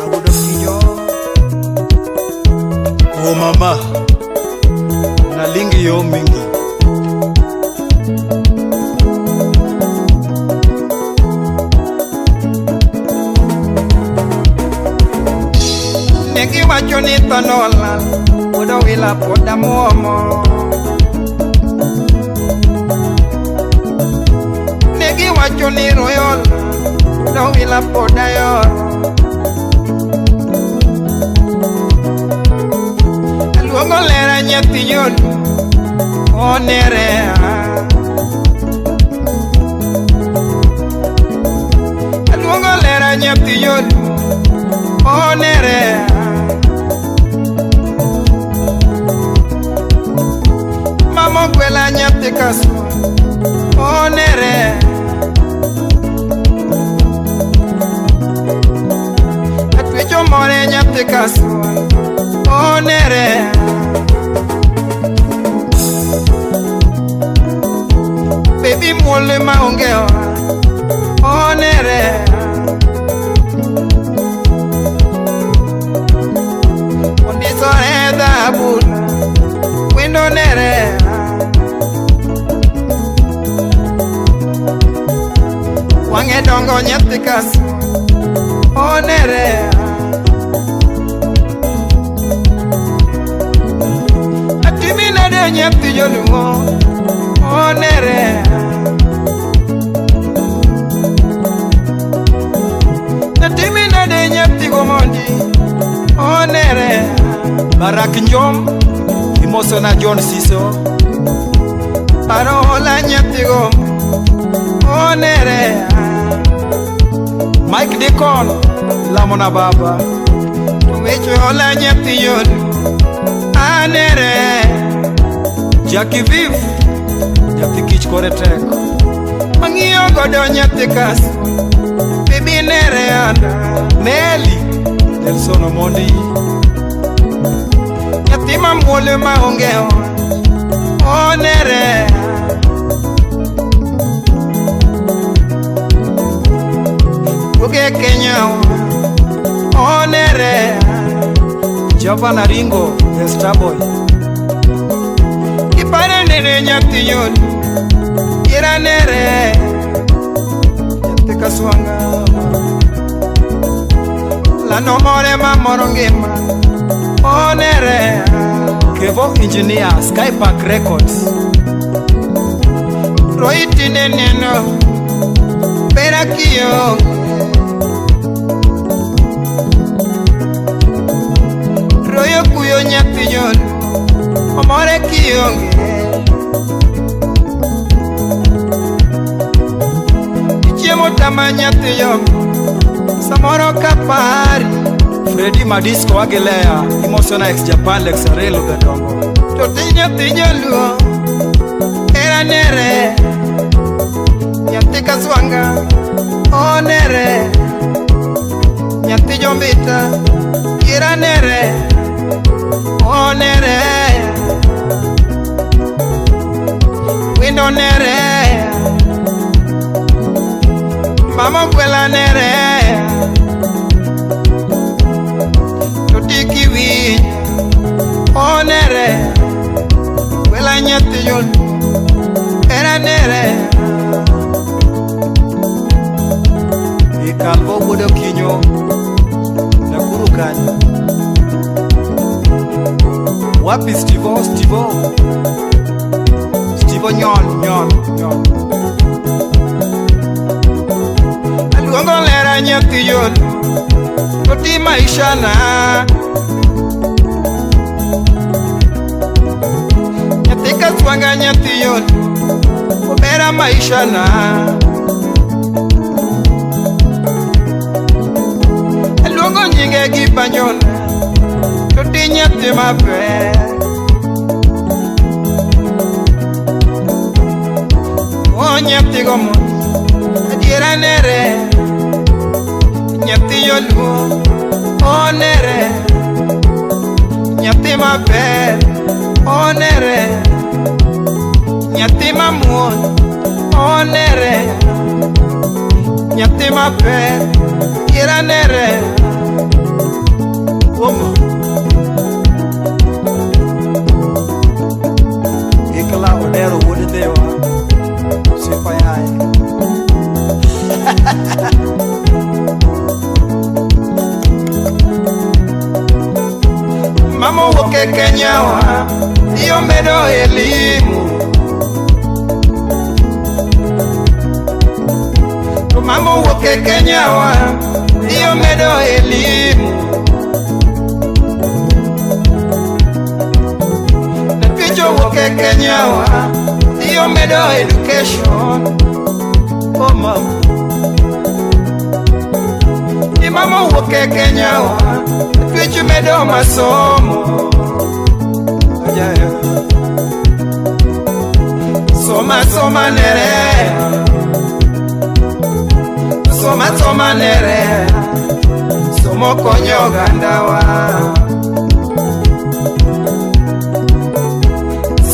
Awuodo kinyo. O mama, nalingi yo mingi. Ne giwacho ni tho nolal, wuod Owila pod amuomo. Ne giwacho ni royo olal, wuod Owila pod ayoro. Aluongo lera nyathi nyodo, onere ah. Aluongo lera nyathi nyodo, onere ah. Mama ogwela nyathi kaswa, onere. Atwecho more nyathi kaswa, onere. Baby muol maonge oha, onere. Ondisore dhahabu, wendo nere. Wang'e dongo nyathi kaswa, onere. Atimi nade nyathi joluo, onere. Atimi nade nyathi gomondi, onere. Barak Njom, imosona John Siso. Paro hola nyathi gom, onere. Mike Deacon, lamona baba. To weche hola nyathi joluo, anere. Jackie Viv, nyathi kich kore tek. Ang'iyo godo nyathi kaswa, baby nere anda. Nelly, Nelson Omondi. Nyathi mamuol maonge oha, onere. Wuoge Kenya onere. Javan Aringo, the starboy. Kipare nene nyathi nyodo, ira nere. Nyathi kaswanga, lando more mamoro ngima, onere. Kevo Engineer, Skypark Records. Roiti neno, bera kiyo. Royo kuyo nyathi nyodo, omore kionge. Chiemo tama nyathi yom, samoro kapari. Freddy Madisco Wagilea, imosona ex Japan Lex Arelo Gadongo. To ti nyathi joluo, era nere. Nyathi kaswanga, onere. Nyathi jombita, ira nere, onere. Windo nere, mama gwela nere. To tiki winj, onere. Gwela nyathi joluo, era nere. Ikalbo wuod Okinyo, Nakuru kanyo. Wapi Stivo, Stivo? Stivo nyon, nyon, nyon. Aluongo lera nyathi joluo, to ti maisha na. Nyathi kaswanga nyathi joluo, obera maisha na. Aluongo nyinge gi banjona, to ti nyathi maber. O nyathi gomondi, adiera nere. Nyathi joluo, onere. Nyathi maber, onere. Nyathi mamuol, Onere nyathi maber ira nere Oma. Ikla Odero wuod Dhiwa. Sipa yaye. Mama owuok e Kenya wa iyo medo elimu. To mama owuok e Kenya wa iyo medo elimu. Nikech owuok e Kenya wa iyo medo education. Oh mama. Ni mama owuok e Kenya wa twech medo masomo. Ajayo. Soma soma nere. Soma soma nere. Somo konyo ogandawa.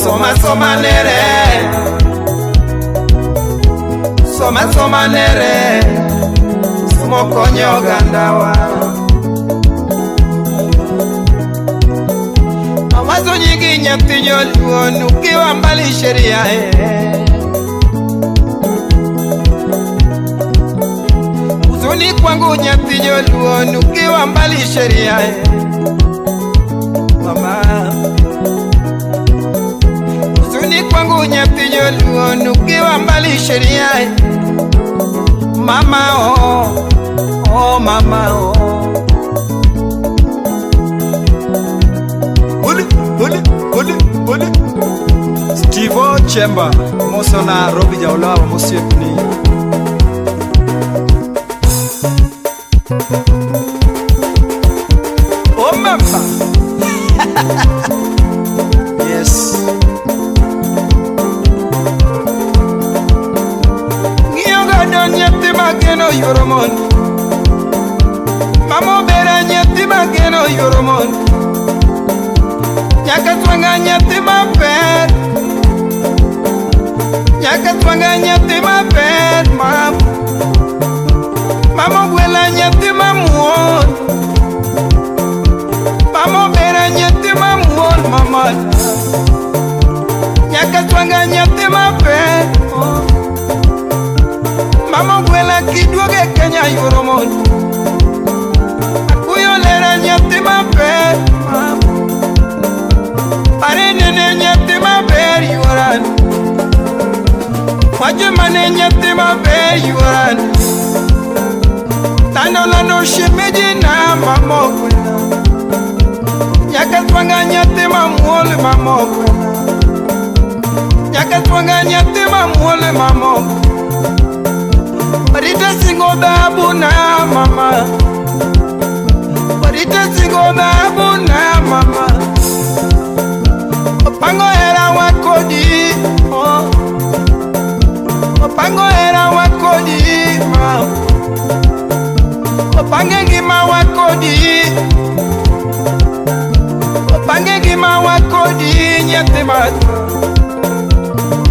Soma soma nere. Soma soma nere. Somo konyo ogandawa. Mawazo nyingi nyathi joluo ukiwa mbali sheria eh. Huzuni kwangu nyathi joluo ukiwa mbali sheria eh. Mama. Huzuni kwangu nyathi joluo ukiwa mbali sheria eh. Mama oh, oh mama oh. Uli, uli, uli, uli. Steve Chemba. Mosona Robi Jaolawa mosiepni. Oh mama. Yes. Ng'iyo godo nyathi mageno yuoro mon. Mama obera nyathi mageno yuoro mon. Nyaka twang'a nyathi maber. Nyaka twang'a nyathi maber mam. Mama ogwela nyathi mamuol. Mama obera nyathi mamuol mama. Nyaka twang'a nyathi maber. Oh. Mama ogwela kiduoge Kenya yuoro mon. Akuyo lera nyathi maber mam. Pare nene nyathi maber yuoran. Wacho mane nyathi maber yuoran. Lando lando shemeji na mama ogwela. Nyaka twang'a nyathi mamuol mama ogwela. Nyaka twang'a nyathi mamuol mama ogwela. Rita singo dhahabu na mama. Rita singo dhahabu na mama. Opango hera wakodi. Oh. Opango hera wakodi ma. Opange ngima wakodi. Opange ngima wakodi nyathi ma.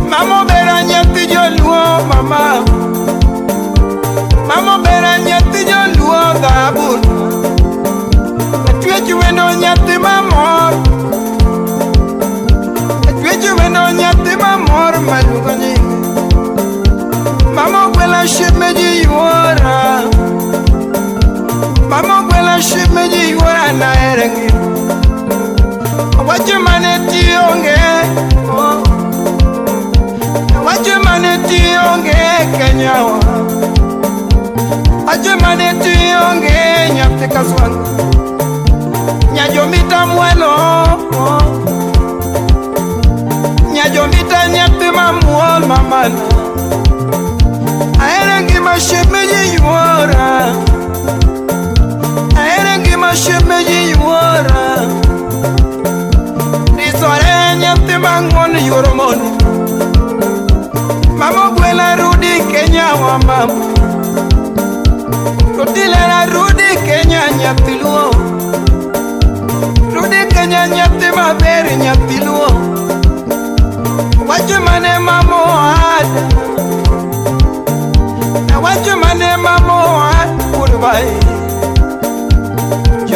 Mama obera nyathi joluo mama. Mama obera nyathi joluo dhahabu. Atwech wendo nyathi mamor. Atwech wendo nyathi mamor maluongo nyinge. Mama ogwela shemeji yuora. Mama ogwela shemeji yuora nahere ngima. Awacho mane tionge. Oh. Awacho mane tionge Kenya wa. Awacho mane tionge nyathi kaswanga. Nyajomita mwelo. Oh. Nyajomita nyathi mamuol mamana. Ahero ngima shemeji yuora. Ahero ngima shemeji yuora. Risore nyathi mang'won yuoro mon. Mama ogwela rudi Kenya wa mama. Rudi rudi Kenya nyathi luo. Rudi Kenya nyathi maber nyathi luo. Wacho mane mama oada.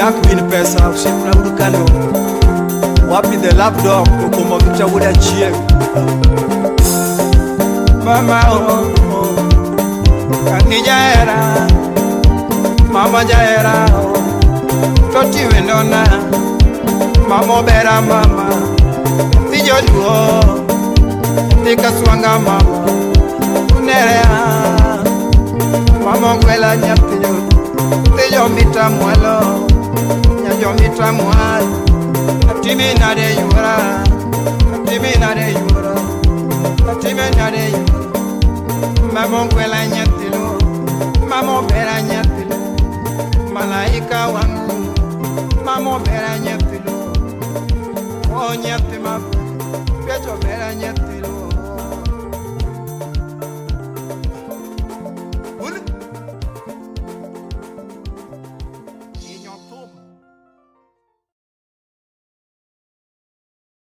Dark min pesa osiepna wuod Kano. Wapi the love dog okomo Victor wuod Achieng. Mama oh, oh. Kani jahera, mama jahera oh. Toti wendona, mama obera mama. Nyathi joluo, nyathi kaswanga mama. Unere ah. Mama ogwela nyathi joluo. Nyathi jomita mwalo, nyajomita mwalo. Atimi nade yuora, atimi nade yuora, atimi nade yuora. Mama ogwela nyathi luo, mama obera nyathi luo. Malaika wang' mama obera nyathi luo. O nyathi maber, pecho obera nyathi luo.